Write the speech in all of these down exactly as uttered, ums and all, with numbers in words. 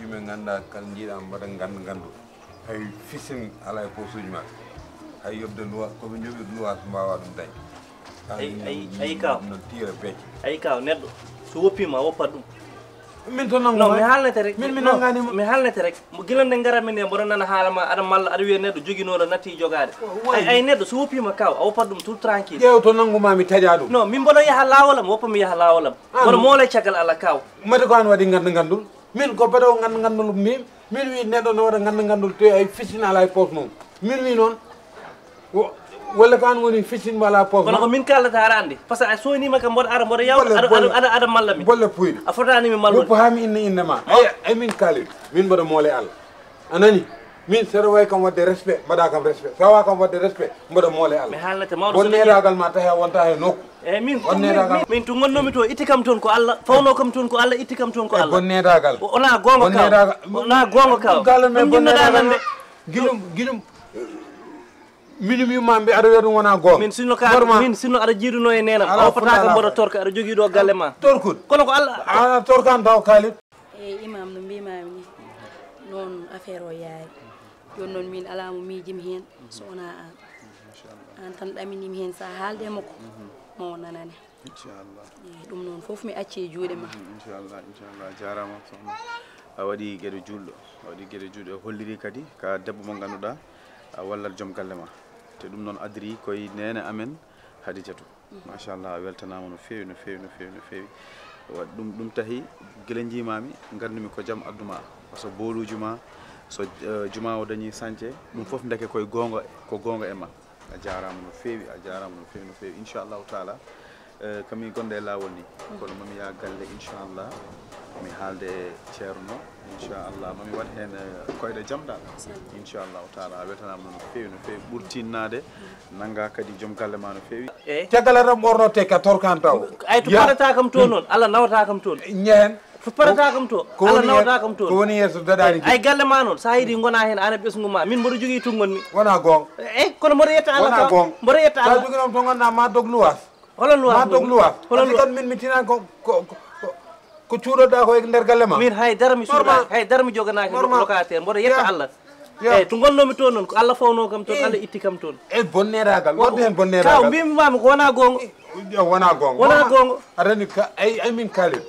Ɓe nganndaa kala njiiɗaa mbaɗa nganndu nganndu. Hay fisin alaa e posuuji maɓɓe. Hay yoɓde luwa, ko ɓe njoɓir luwa so mbaawaa ɗum dañ. Ay, ay, ay, kaw. No tiira becce. Ay, kaw, neɗɗo, so woppiima, woppat ɗum. Min to nanngu. Non, mi haalnete rek. Min, mi nanngaani ma. Mi haalnete rek. Mo gila nde ngaratmi nde, mboɗo nana haala ma, aɗa malla, aɗa wiya neɗɗo joginooɗo, natti jogaade. Ay, ay, neɗɗo, so woppiima, kaw, a woppat ɗum tout tranquille. Ƴeew to nanngu ma, mi taƴa ɗum. Non, min mboɗo yaha laawol am, woppa mi yaha laawol am. Mboɗo moole caggal Allah, kaw. Mate ko aan waɗi nganndu nganndul? Min ko baɗoowo nganndu nganndul mbimi. Min wi neɗɗo no waɗa nganndu nganndul te ay fisin alaa e poos mum. Min wi noon. Wo-, walla ko aan woni fisin mo alaa poos. Kono ko min kaalata aɗa anndi. Par ce que a soynima kam mboɗo ara mboɗo yawta aɗa, aɗa, aɗa, aɗa malla min. Bolle puyɗe. A fotaani mi mallude. Woppu haa mi inna innde ma. Ay, ay min kaalin. Min mboɗo moole Allah. A nani? Min saɗa wawi kam waɗde respect, mbaɗa kam respect. Sa wawa kam waɗde respect, mboɗo moole Allah. Mi haalnete mawɗo. Bonneedagal ma tawi a wonta he nokku. Eyi, min, min, min, min to ngonnomi to, itti kam toon ko Allah, fawno kam toon ko Allah, itti kam toon ko Allah. Bonneedagal. O-, wona goonga kaw. Bonneedagal. Wona goonga kaw. Ɗum kalan men. Ɗum jinnoɗa bonneedagal nande. Giɗum, giɗum. Minum yumma mbi aɗa wiya ɗum wona goonga. Min sinno ka, min sinno aɗa jiiduno e nenam. A woppata ko mboɗo torka, aɗa jogii ɗo galle ma. Torkude. Kono ko Allah. A torkan taw kaalit. E imam no mbimami ni, noon affaire o yaari. Jooni noon min alaa mo miijimi heen so wonaa aan. Aan tan ɗaminimi heen, so a haalde e makko, ma o nanane. Inchallah. Eyi, ɗum noon fof mi acci e juuɗe ma. Inchallah, inchallah. A jaaraama, sohna. A waɗi geɗe juulɗo. A waɗi geɗe juulɗo. A holliri kadi ka debbo mo ngannduɗaa a wallat joom galle ma. Te ɗum noon adiri koye neene amen Hadijatu. Machallah, a weltanaama no feewi, no feewi, no feewi, no feewi. Wa-, ɗum, ɗum tahi gila njiimaami, nganndumi ko jam adduma. So booluuji ma, so, eh, juma o dañi sance, ɗum fof ndeke koye goonga, ko goonga e ma. A jaaraama no feewi, a jaaraama no feewi, no feewi. Inchallahu taala, eh, kami gonɗo e laawol ni. Kono mami yaa galle, inchallah. Mi haalde e ceerno, inchallah. Mami waɗ heen, eh, koyɗe jam dal. Inchallahu taala, a weltanaama no feewi, no feewi. Ɓurtinnaade, nannga kadi joom galle ma no feewi. Eyi. Caggal aɗa ɓorno tekka torkan taw. Ay, to parata kam to noon, Allah nawata kam toon. Ñehen. To parata kam to, ko Allah woni nawata kam toon. Ko woni yeeso daɗaani. Ay, galle ma noon, so a yiɗi ngona heen, aan e ɓesngu ma. Min mboɗo jogii to ngonmi. Wona goonga. Eyi, kono mboɗo yetta Allah. Wona goonga. Mboɗo yetta Allah. Sa joginoma to ngannduɗaa ma dog luwaas. Holo luwaas. Ma dog luwaas. Holo luwaas. Min mi tinan ko, ko, ko, ko cuuɗoɗaa ko e nder galle ma. Min hay dara mi suuɗaaki, hay dara mi joganaaki locataire. Mboɗo yetta Allah. Eyi, to ngonnomi toon noon, ko Allah fawno kam toon, Allah itti kam toon. E bonneeɗaagal, waɗde heen bonneeɗaagal. Kaw, mbimi mami ko wona goonga. Wona goonga. Wona goonga. Aɗa anndi ka, ay, ay min kaalin.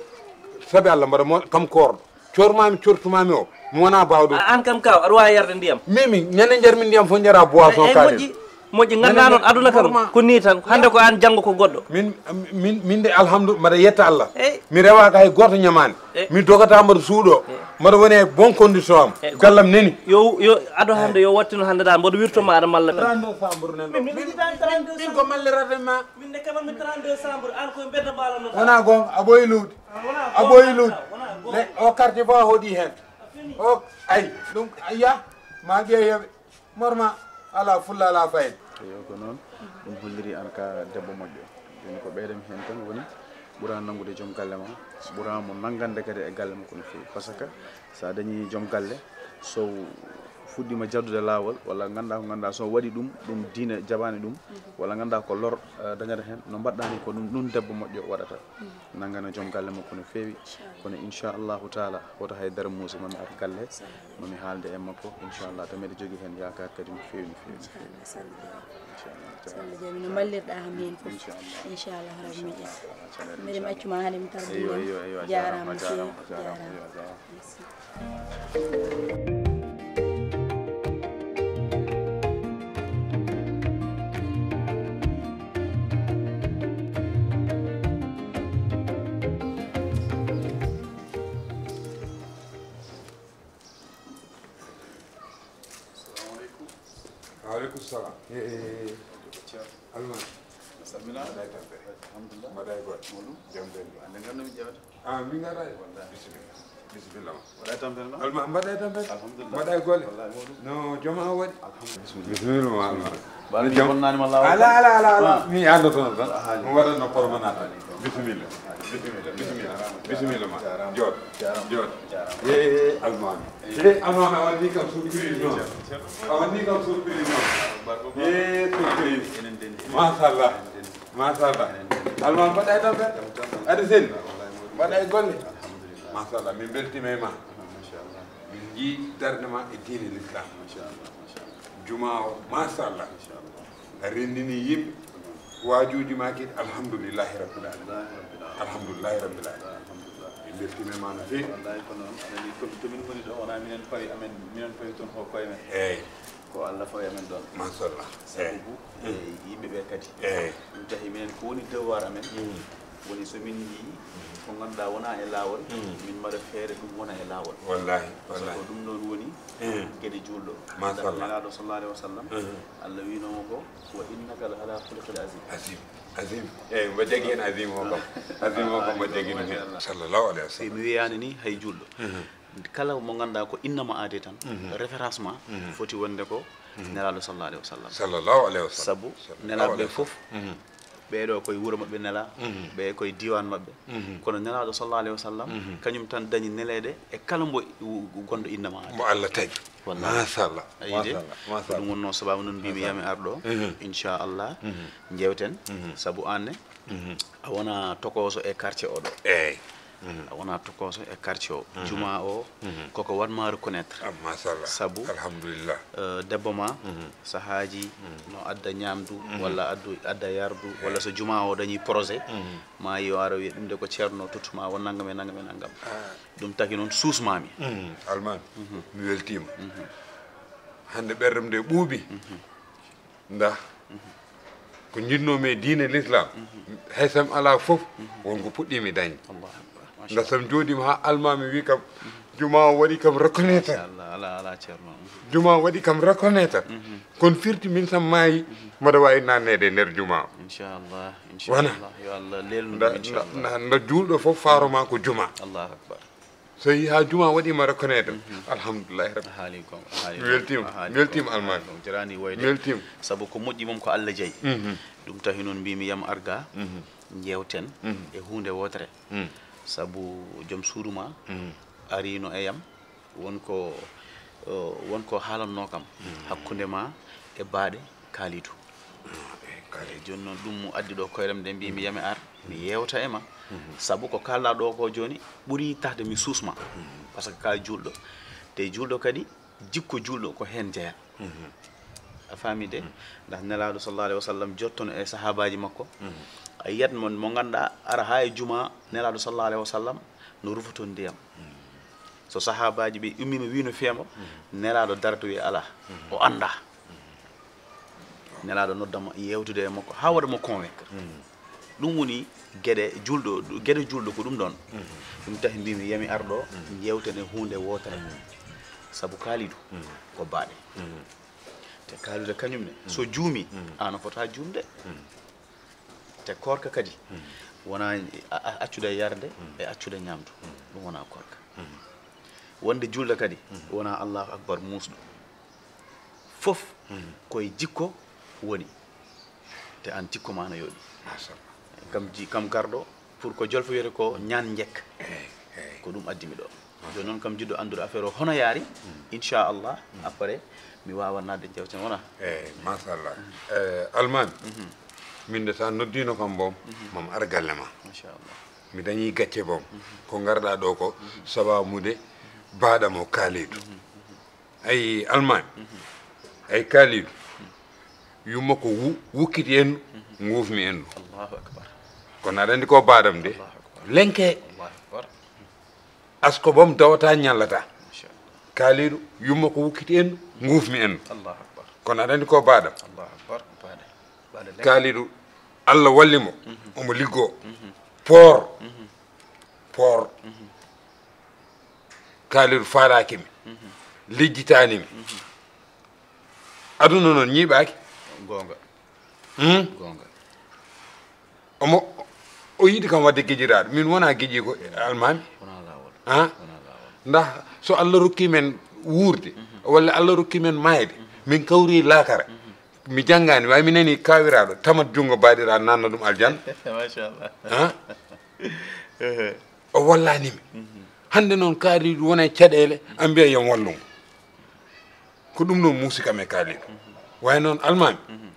Sabi Allah mbaɗa mo, kam koorɗo. Cormami, cortumami o, mi wona baawɗo. A, aan kam kaw, aɗa waawi yarde ndiyam. Mimi, ñande njarmi ndiyam fof njara boisson kaalin. Moƴƴi, ngannda noon, aduna kam ko nii tan. Hannde ko aan, janngo ko goɗɗo. Min, min, min de, alhamdu, mbaɗa yetta Allah. Eyi. Mi rewaaka hay gooto ñamaani. Eyi. Mi dogata mbaɗa suuɗo. Eyi. Mbaɗa woni e bon condition am. Eyi. Gallam neni. Yo, yo ado hannde, yo wattino hannde dal, mboɗo wirto ma aɗa malla tan. Trente-deux sambre nen ɗo. Min, min, min, min ko mallirata ma. Min de kaɓanmi trente-deux sambre, aan koye mbedda mbalanno. Wona goonga, a ɓooyi luude. A ɓooyi luude. Le, o quartier fof a hoɗi heen. O, ay, ɗum, ayya, ma ɓiya yoɓe. Morma, ala fulla, ala fayda. Eyo, ko noon. Ɗum holliri aan ka debbo moƴƴo. Jooni ko ɓeydam heen tan woni, ɓura nanngude joom galle ma, ɓura mo nanngande kadi e galle makko no feewi. Par ce que so a dañii joom galle, so fuɗɗiima jaddude laawol, walla nganndaa ko nganndaa, so waɗi ɗum, ɗum diine jaɓaani ɗum, walla nganndaa ko lor, eh, dañata heen, no mbaɗɗaa ni ko ɗum, ɗum debbo moƴƴo waɗata. Nanngana joom galle makko no feewi. Inchallah. Kono inchallahu taala, woto hay dara muusi, mami ar galle, mami haalde e makko, inchallah, to mbeɗa jogii heen yaakaar kadi no feewi, no feewi, no feewi. Inchallah, salla jam. Inchallah, salla jam. No mballirɗaa kam heen fof. Inchallah. Inchallah, rabbi mi ƴetta. Inchallah, inchallah. Mbeɗa mi accu ma hannde mi tardi. Eyyo, eyyo, eyyo, a jaaraama, a jaaraama, a jaaraama, a jaaraama. Merci. Assalamu aleykum. Wa aleykum salam. Eh, eh, eh. Alma. A salminaama. Mbaɗɗa e tampere. Alhamdulillah. Mbaɗɗa e golle. Mawɗum. Jam tan. Ande nganndu mi ƴeewata. Ah, min ngara. Wallahi. Bisimilla. Bisimilla ma. Mbaɗɗa e tampere ma? Alma, mbaɗɗa e tampere. Alhamdulillah. Mbaɗɗa e golle. Wallahi, mawɗum. No jooma o waɗi? Alhamdulillah. Bisimilla ma, Alma. Ba mi bonnani ma laawol. Ala, ala, ala, ala. Ah. Mi anndoto tan. Aha. Mi waɗatno promenade. Bisimilla. Bisimilla, bisimilla. Bisimilla ma. Jooɗo. Jooɗo. Jooɗo. Eh, Almaami. Eh, Almaami, a wanni kam surprise noon. A wanni kam surprise noon. Eh, surprise. Machallah. Machallah. Almaami, mbaɗɗa e tampere? Aɗa selli? Mbaɗɗa e golle? Machallah, min mbeltiima e ma. Machallah. Min njii darnde ma e diine l'islam. Machallah, machallah. Juma o, machallah. Machallah. A renndini yimɓe. Waajuuji ma kadi, alhamdulillahi rabbil alamin. Alhamdulillahi rabbil alamin. Alhamdulillahi rabbil alamin. Alhamdulillah. Min mbeltiima e ma no feewi. Wallahi ko noon. Aɗa anndi to, to min ngoni ɗo, wonaa minen pawi amen, minen pawi toon ko koye men. Eeyi. Ko Allah fawi amen ɗoon. Machallah. Sabu eeyi. Ko, e yimɓe ɓe kadi. Eeyi. Ɗum tahi minen ko woni devoir amen. Mm. Woni so min njii ko ngannduɗaa wonaa e laawol, mm, min mbaɗa feere ɗum wona e laawol. Wallahi, parce que wallahi. Ko ɗum ɗoon woni, mm, geɗe juulɗo. Machallah. Nelaaɗo sallallahu alayhi wa sallam, mm, Allah wiinoo mo ko, "Wa innaka la ala khuluqin azim." Azim, azim. Eeyi, mbo jaggi heen azim o kam. Azim o kam mbo jaggi ɗum heen. Machallah. Sallallahu alayhi wa sallam. Mi wiyaani ni hay juulɗo. Mm. Kala mo ngannduɗaa ko innama aade tan, mhm, référence ma, mhm, foti wonde ko, mhm, Nelaaɗo sallallahu alayhi wa sallam. Sallallahu alayhi wa sallam. Sabu Nelaaɓe ɓe fof, mhm, ɓee ɗo koye wuro maɓɓe nelaa, mhm, ɓe koye diiwaan maɓɓe. Mhm. Kono Nelaaɗo sallallahu alayhi wa sallam, mhm, kañum tan dañi neleede e kala mbo gonɗo innama aade. Mo Allah tagi. Wallahi. Machallah. A yiɗi? Machallah. Ko ɗum wonnoo sababu noon mbimi yami ar ɗo. Mhm. Inchallah. Mhm. Njeewten. Mhm. Sabu aan ne, mhm, a wona tokooso e quartier o ɗo. Eeyi. Mhm. A wona tokooso e quartier o. Mhm. Juma o, mhm, koko waɗ ma reconnaître. Ah, machallah. Sabu, alhamdulillah, euh, debbo ma, mhm, sahaaji, mhm, no adda ñaamdu, mhm, walla addu, adda yardu, eeyi, walla so juma o dañi projet, mhm, ma yo ara wiya ɗum de ko ceerno tottuma o nangam e nangam e nangam. Ah. Ɗum taki noon suusmaami. Mhm. Almaami, mhm, mi weltiima. Mhm. Hannde ɓerɗam nde ɓuuɓi. Mhm. Nda ko njiɗnoomi e diine l'islam, hay so mi alaa fof, won ko puɗɗiimi dañde. Allahu akbar. Nda so mi jooɗiima haa almaami wi kam, juma o waɗi kam reconnaître. Machallah, alaa, alaa, ceerno. Juma o waɗi kam reconnaître. Mhm. Kono firti min so mi maayi, mhm, mboɗo waawi naatneede e nder juma o. Inchallah, wona? Inchallah. Yo Allah leelnu ɗum, nda, inchallah, nda, nda juulɗo fof faaro ma ko juma. Allahu akbar. So yii haa juma waɗiima reconnaître, mhm, alhamdulillahi rabbi. A haali ko, a haali ko. Mi weltiima, a haali ko, mi weltiima, almaami. A haali ko. Jarani wayde. Mi weltiima. Sabu ko moƴƴi mum ko Allah jeyi. Mhm. Ɗum tahi noon mbimi yam ar ga, mhm, njeewten, mhm, e huunde wootere. Mhm. Sabu joom suudu ma, mhm, ariino e yam, won ko, o, won ko haalannoo kam, mhm, hakkunde ma e baaɗe Kalidou. Ah, eeyi, Kalidou. Jooni noon, ɗum addi ɗo koyram nde mbimi yami ar, mi yeewta e ma. Mhm. Sabu ko kaalɗaa ɗo ko jooni ɓuri tahde mi suusma. Mhm. Parce que ka juulɗo. Te juulɗo kadi, jikko juulɗo ko heen jeyaa. Mhm. A faami de? Mhm. Ndax Nelaaɗo sallallahu alayhi wa sallam jottono e sahaabaaji makko. Mhm. A yiyat mo, mo ngannduɗaa ara haa e juma Nelaaɗo sallallahu alayhi wa sallam no rufoton ndiyam. Mhm. So sahaabaaji ɓe ummiima wii no fiya mo, mhm, Nelaaɗo darto wii alaa. Mhm. O anndaa. Nelaaɗo nodda mo, yeewtude e makko, haa waɗa mo convaincre. Mm. Ɗum woni geɗe juulɗo, geɗe juulɗo ko ɗum ɗoon. Mm. Ɗum tahi mbimi, yami ar ɗo, mm, njeewten e huunde wootere. Mm. Sabu Kalidou, mm, ko baaɗe. Mm. Te Kalidou kañum ne, mm, so juumi, mm, aan a fota juumde. Mm. Te koorka kadi, mm, wonaa a-, a-, accude yarde, mm, e accude ñaamdu. Mm. Ɗum wonaa koorka. Mm. Wonde juulɗo kadi, mm, wonaa Allahu Akbar muusɗo. Fof, mhm, koye jikko woni. Te aan jikko ma no yooɗi. Machallah. Kam ji-, kam garɗo, pour ko jolfo wiyata ko ñaan njekka. Eey, eey. Ko ɗum addi mi ɗo. Machallah. Jooni noon kam jiɗɗo anndude affaire o hono yaari, mhm, inchallah, mhm, après mi waawa naatde jewte wona. Eey, machallah. Mhm. Eh, Almaami, mhm, min de so a noddiino kam boom, mhm, mami ar galle ma. Machallah. Mi dañii gacce boom. Mhm. Ko ngarɗaa ɗo ko, mhm, sababude baaɗam o Kalidou. Mhm. Ay, Almaami. Mhm. Ay, Kalidou. Yumma ko wu-, wukkiti endu, mhm, nguufmi endu. Allahu Akbar. Kono aɗa anndi ko baaɗam de. Allahu Akbar. Lenke. Allahu Akbar. Asko boom dawata ñallata. Machallah. Kalidou, yumma ko wukkiti endu, nguufmi endu. Allahu Akbar. Kono aɗa anndi ko baaɗam. Allahu Akbar. Baaɗe. Baaɗe lenke. Kalidou, Allah walli mo. Mhm. Omo liggoo. Mhm. Poor. Mhm. Poor. Mhm. Kalidou faalaaki mi. Mhm. Lijjitaani mi. Mhm. Aduna noon ñiiɓaaki. Goonga. Hmm? Goonga. Omo, o yiɗi kam waɗde gijiraaɗo. Min wonaa gijiiko Almaami. Wonaa laawol. Ah? Wonaa laawol. Ndax so Allah rokki men wuurde, mhm, walla Allah rokki men maayde, mhm, min kawri laakara. Mhm. Mi janngaani, waawi mi nani kaawiraaɗo, tamat junngo baaɗiraaɗo naatna ɗum aljanna. Machallah. Ah? Ehe. O wallaani mi. Mhm. Hannde noon Kalidou wona e caɗeele, a mbiya yo mi wallu mo. Ko ɗum noon muusi kam e Kalidou. Mhm. Waawi noon Almaami. Mhm.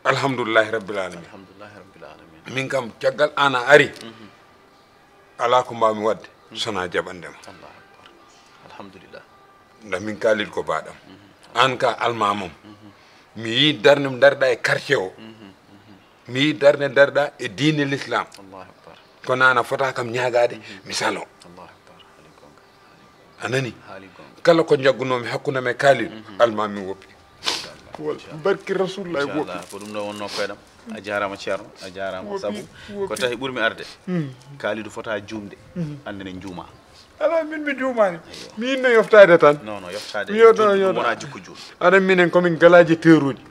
Alhamdulillahi rabbil alamin. Alhamdulillahi rabbil alamin. Min kam caggal aan a ari. Mhm. Alaa ko mbaawmi waɗde, mhm, sonaa jaɓande ma. Allahu Akbar. Alhamdulillah. Nda min Kalidou ko baɗam. An ka almamam. Mi yi darde ndarɗa e quartier o. Mi yi darde ndarɗa e diine l'islam. Allahu akbar. Kono an a fota kam ñaagade mi salo. Allahu akbar. Haali gonga. A nani? Haali gonga. Kala ko jaggunomi hakkunde me Kalidou, almami woppi. Wal-, barki Rasulullah woppi. Inchallah, ko ɗum ɗo wonno koyɗam. A jarama Ceerno, a jarama. Woppi, sabu woppi. Ko tawi ɓurmi arde. Kalidou fota juumde. Ande ne juuma. Ala min mi juumani. Mi inno yoftade tan. Non, non, yoftade. Mi yotto, julɗo ɗum yotto. Wona jikku julɗo. Aɗa minen komin galaji teruji.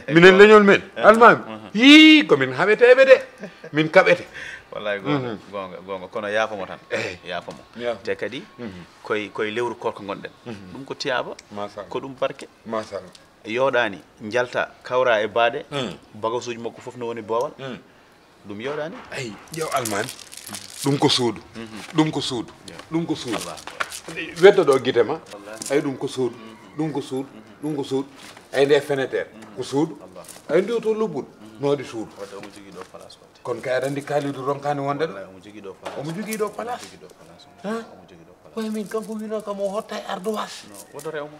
Minen leñol men. Almami. Yii, komin haɓeteɓe de. Min kaɓete. Wallahi gonga, gonga, gonga. Kono yaafomo tan. Yaafomo. Te kadi koye, koye lewru korko gonɗen. Ɗum ko tiyaba. Machallah. Ko ɗum barke. Machallah. Yoɗani jalta kawra e baɗe. Bagasuji makko fof no woni bowal. Ɗum yoɗani. Ay, ƴeew almami. Ɗum ko suudu. Ɗum ko suudu. Ɗum ko suudu. Weddo ɗo gite ma. Ay, ɗum ko suudu. Ɗum ko suudu. Ɗum ko suudu. Ay, nde feneter ko suudu. Ay, nde to lobbuɗo no waɗi suudu. Wadde omo jogii ɗo place wadde. Kono kay aɗa anndi Kalidou ronkani wonde ɗo. Wallahi, omo jogii ɗo place. Omo jogii ɗo place. Ha? Omo jogii ɗo place. Way min kanko wino kam o hotta e ardoise. No, woto rew mo.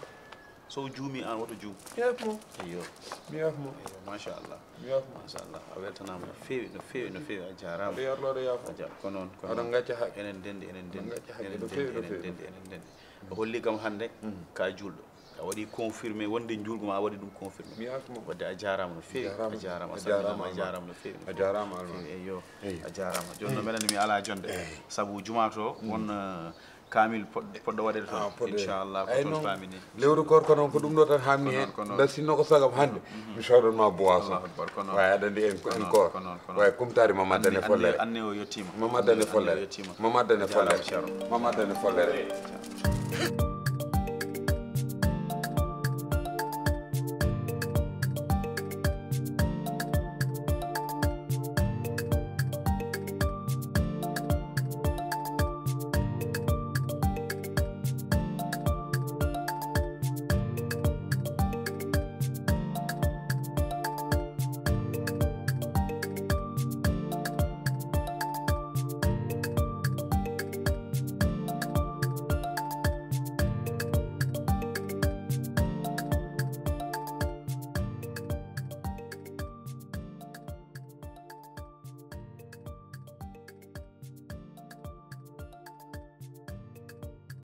So o juumi an woto juum. Mi yaafmo. Eyyo. Mi yaafmo. Eyyo, machallah. Mi yaafmo. Machallah. A weltanama no feewi, no feewi, no feewi. A jarama. Aɗa yarlo, aɗa yaafo. A ja-, ko noon, ko noon. Aɗa ngacca haqqe. Enen dendi, enen dendi. Aɗa ngacca haqqe no feewi, no feewi. Enen dendi, enen dendi. O holli kam hannde ka julɗo. A waɗi confirmé wonde njuulgu ma a waɗi ɗum confirmé. Mi yaafmo. Wadde a jarama no feewi. A jarama. A jarama. A jarama no feewi. A jarama, alma. Eyyo. Eyyo. A jarama. Jooni no mbeɗa mi ala jonde. Eyyi. Sabu juma to won, eh, Kamil pod-, poɗɗo waɗede toon. Ah, poɗɗo. Inchallah, ko toon paami ni. Lewru koor ko noon ko ɗum ɗo tan hamni heen. Ko noon, ko noon. Nda sinno ko sagam hannde, mi soodon ma boisson. Allahu akbar, ko noon. Way, aɗa anndi en ko en koor. Ko noon, ko noon. Way, kumtaari ma maddane follere. Anne o yettima. Ma maddane follere. Yettima. Ma maddane follere. Jarama, Ceerno. Ma maddane follere.